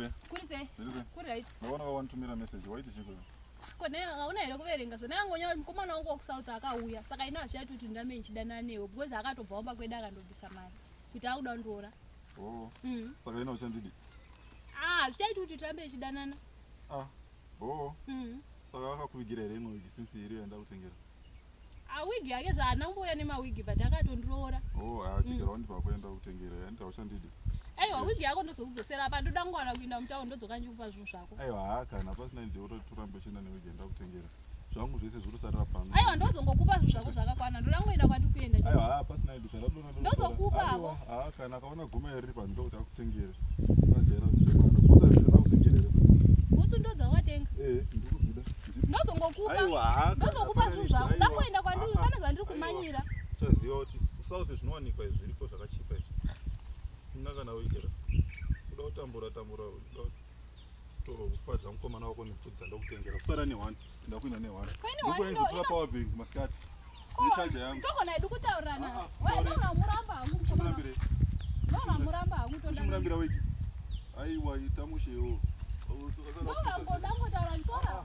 Babe. Kuri sei? Zviri sei? Kuri right. Ndaona wanitumira message. Waiti chiko? Ko naye hauna here kuverenga zvandakangonya kuti mukomana wangu wekuSouth akauya saka ini hazvichaiti kuti ndame ndichidanana newe because akatobva kumba kwedu akandobvisa mari kuti akuda kundiroora. Oh. Saka ina uchandidi? Ah, hazvichaiti kuti tirambe tichidanana. Ah. Oh. Saka akakuvigira here imwe wigi since iri yandakutengera? Ah, wigi yake zvaana kumbouya nemawigi but akatondiroora. Oh, ah, chigara wandipa kuenda kutengera yandida uchandidi. Aiwa, wigi yako ndozokudzosera apa ndoda kungwana kuinda mutauni ndodzoka ndichikupa zvinhu zvako. Aiwa, haa kana pasina ndi utorambe uchienda newigi yandakutengera. Zvangu zvese zviri kusarira pano. Aiwa, ndozongokupa zvinhu zvako zvakakwana. Ndoda kungoenda kwandiri kuenda. Aiwa, haa pasina ndi zvandakutoona. Ndozokupa hako. Haa kana akaona guma riri pano ndokuti akutengere. Usajaira zvemwana. Bhutsu handiti ndakutengera here? Bhutsu ndodzawakatenga. Eh, ndiri kudzida. Ndozongokupa. Aiwa, haa kana Ndozokupa pasina zvinhu zvako. ndi, Ndoda aiwa. kuenda kwandiri Ah, ah. pane zvandiri Aiwa. kumanyira. Uchaziva kuti kusouth zvinowanikwa izvi zviriko zvakachipa izvi. Ina kana wigera. Kuda kutambura tambura kuda kutofadza mukomana wako nebhutsu dzandakutengera. Kusara ne1, ndakuenda ne1. Kwene one Ndikuenzotora power bank masikati. Necharger yangu. Togona hedu kutaurirana. Ah, ah, Wewe taure. ndogona muramba hangu mukomana. Uchimurambire. Ndogona muramba hangu tondana. Uchimurambira wigi. Aiwa ita mushewo. Ndogona ngoda ngotaura ndisora.